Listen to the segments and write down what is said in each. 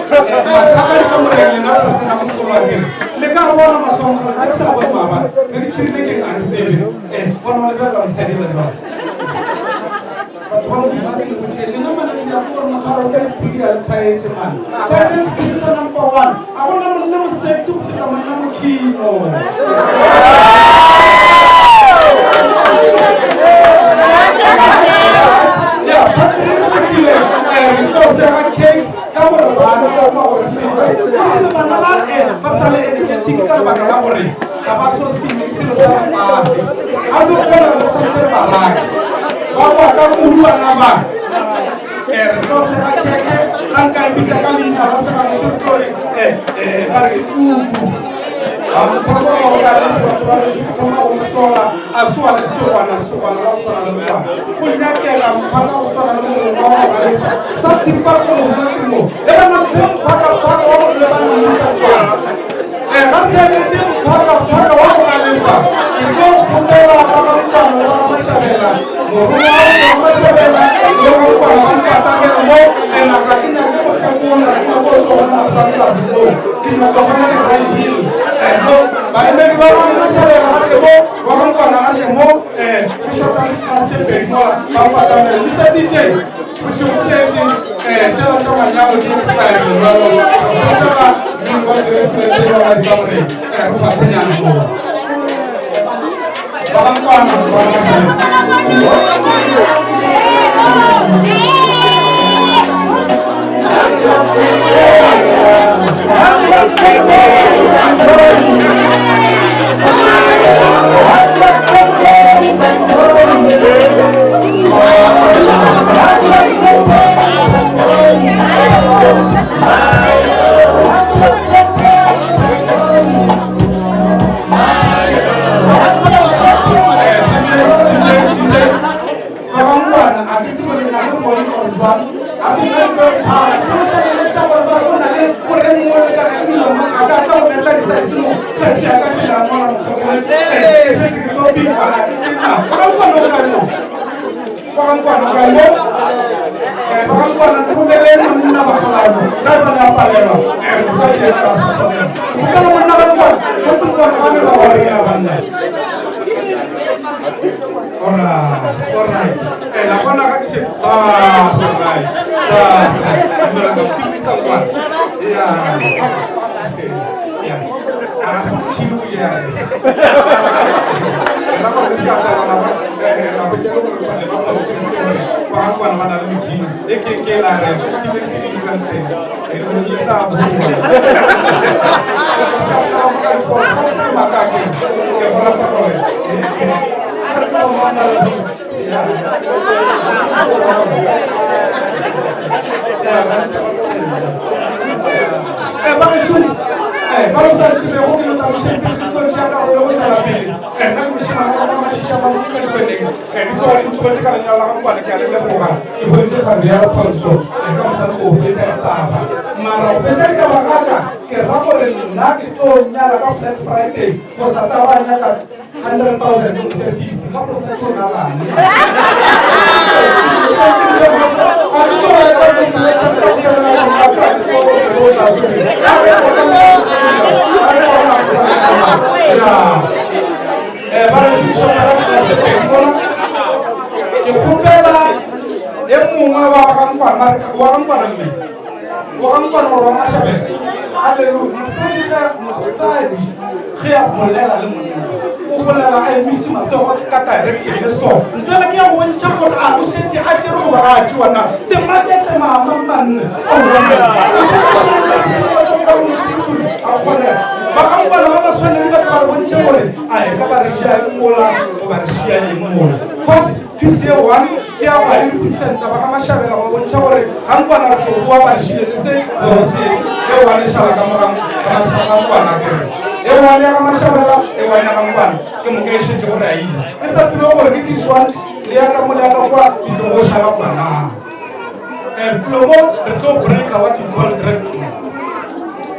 Mathata ka moreng lena re sa tsena go sekolo a kere. Le ka bona mahlong ga ke sa bone maabane. Re di tšhirile ke a re tsebe. Bona o lebelela mosadi le jwang. Batho ba Modimo a ke le botše lena mane le nyaka gore motho a roke lephiri a le thaetše mane. Thaetše sephiri sa number one. A gona monna mo sexy go feta monna mokhino. Ya, Patrick o fetile re tlo sega cake ka gore bana ba gore feta. Bana ba ba sa le energetic ka lebaka la gore ga ba so sengwe selo sa lefase. A no kgona go tshwanetse re ba rake. Ba kwa ka kudu bana ba. Re tlo sega khekhe ga nka e bitsa ka leina la segagešo re tlo re ba re ke kuku. Batho ba gešo thoma go sola a soa le sogwana sogwana la go swana le mokwana go nyakega mphaka go swana le morongwa wa go galefa sa thipa ko go bona temo le bana go mphaka phaka wa go lebana mmuta kwana ga re segetše mphaka phaka wa go galefa ke tlo kgopela ba ga nkwana le ba ga mashabela morongwa wa ga mashabela le ga nkwana ba nkatamela mo ena ga ke nyake go hlakola ke nyako go tlo bona masansase mo ke nyaka bona di-high heel mo baemedi ba ga mashabela ba tle mo ba ga nkwana a tle mo go shota le class tse pedi mola ba mpatamele Mr DJ go šegofetše tšela tša manyalo di expire jalo kgopela mong wa direferente ba ba di ba gore re fathenyane mo ba ga nkwana ba ga mashabela. Ba ga nkwana a ke tsebe le na le bone or jwang a ke tsebe le tsa gore ba go na le gore nngwe le kana ke dilo mang a ka tla go betla di-size mo size ya ka shela mola mokgekolo se ke tlo bipa a ke tsena ba ga nkwana o kae mo ba ga nkwana o kae mo ba ga nkwana nthomele monna ba galano ka ba le a palelwa mosadi ena ka se kgone gopela monna ba nkwana ga nkwana ba ne ba ba re ya banna. Alright, alright. La bona ga ke se that's right. That's right. Dumela ka ke Mr. Ngwana. Yeah. Yeah. A se kilo ya. Ra go se ka tla ba la go tšela gore ba ba go gore ba ga kwana ba na le mekino. E ke ke la re ke me tse di ka teng. E le le tla bua. Se ka tla go ka for for se makake. Ke go rata gore. Ba gešo ba ba sa tsebego ke letabošeng pele ke tlo tšea karolo go tšwela pele nna ke mošemane wa ga Mašiša ba mo Dikweneng di tloga di ntsogetše ka lenyalo la ga Nkwane ke a le leboga ke hweditše kgarebe ya Phonso ka mosadi o fetša ditaba mara go fetša ditaba gaka ke ra gore nna ke tlo nyala ka Black Friday gore tata ba nyaka 100,000 ke mo fe 50 ga go sa tlo nagane ke kgopela e mongwe wa gankwana mme wa gankwana gore wa mashabela halleluja mosadi ge mosadi ge a bolela le monna o bolela a emitše matsogo ka direction e so ntwela ke ya go bontšha gore a o šetše a tšere goba ga a tšewa na temakete mama manne a kgone ba gankwana ba maswanedi ba tla ba re bontšhe gore a e ka ba re šia eng mola goba re šia eng mola cause piece ye one ke ya ba e representa ba ga mashabela go bontšha gore ga nkwana re tlo boa ba re šile le se gore se e one e šala ka mogang ga mashabela kere e one ya ga mashabela e one ya ga nkwana ke moka e šetše gore a ile e sa tsebe gore ke this one le ya ka mo le ya ka kwa di tlo go šala kwana flomo re tlo breaka what you call drag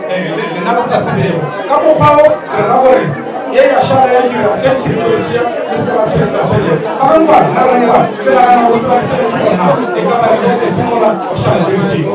lena le sa tsebego ka mokgwa o re ra gore ye ya šala ya dira tše technology le se ba tshwelela tshwelela ba bangwe ba re ba ke nagana go tseba tshwelela gona e ka ba le tše mola go šala tše difeng.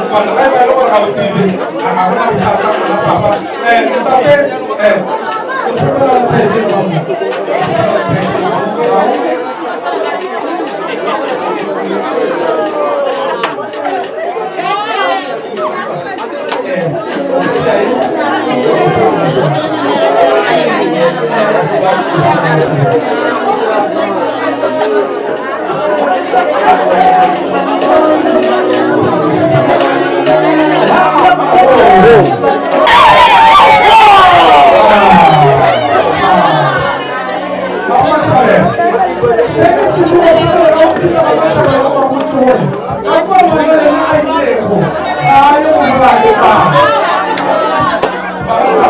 Ngwana ga e ba e le gore ga o tsebe, a ga gona bothata ngwana papa. Ntate, ke kgopela le thaetse ka mo.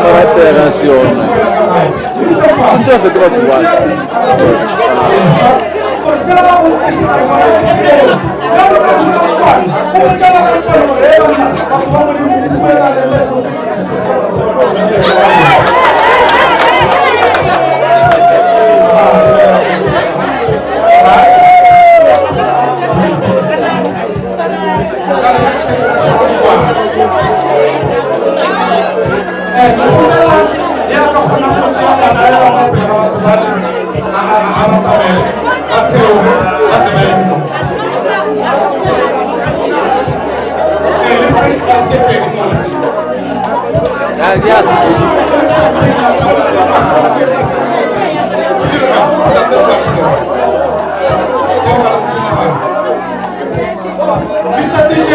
Ratega se yona. Ntho ya fete batho ba. Mr. DJ,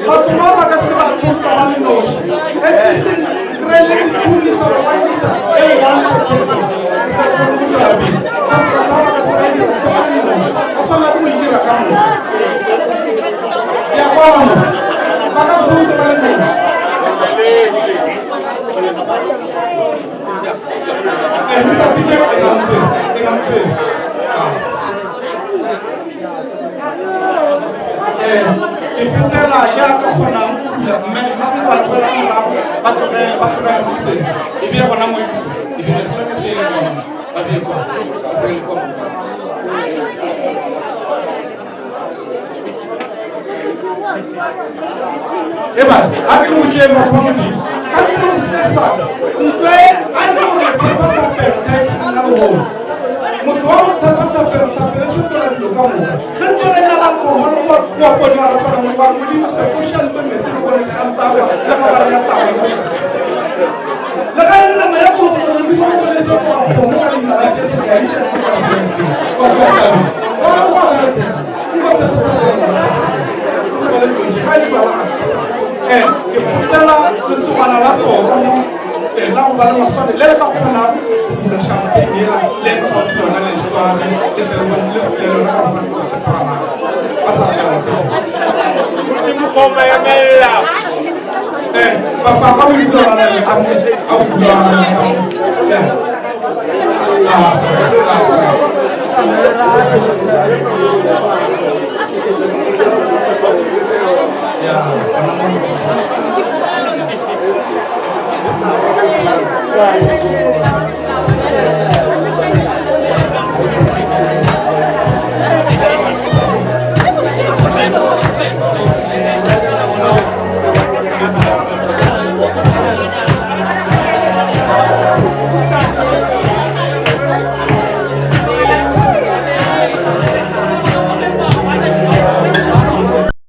Batho ba ba ka se ba toasta ba le noši. At least kry-le 2 liter or 1 liter e one potato. Re tla kgona go tšwela pele. Ka se batho ba ba ka se ba dira ntho ba le noši. Ba swanela ke go itira ka moka. Ke a kwala mos. Ba ka se toaste ba le noši. Mr. DJ, announce it. Announce it. Ke fetela ya ka kgonang go bula mme ba ba tloela morago ba tlogele ba tlogele moses e bile gona mo ebile selo ke se e leng gona ba bee kwa ba tlogele kwa moses. Eba a ke botse batho ba Modimo ka ke go se sebaka ntwe a e le gore tshepa thapelo ka e nna bogolo motho wa go tshepa thapelo thapelo e fetola dilo ka moka ge ntwe le nna la alkohol wa kone wa rapela wa re Modimo fekoša ntwe metsi le bone se ka ntawa le ga ba re ya tawa le ga e le nama ya go Modimo o le tlo go kgomo ka leina la Jesu ke a itse wa wa wa ba re nko tshepa thapelo ke kgopela lesogana la tsoro mo la go ba le maswane le le ka kgona go bula champagne ela le eme gaufi yona le sware le tle le le lona ka gobane go tshepagala ba sa tlhela Modimo go emella. Papa ga o bula bana le ka a o bula bana le ka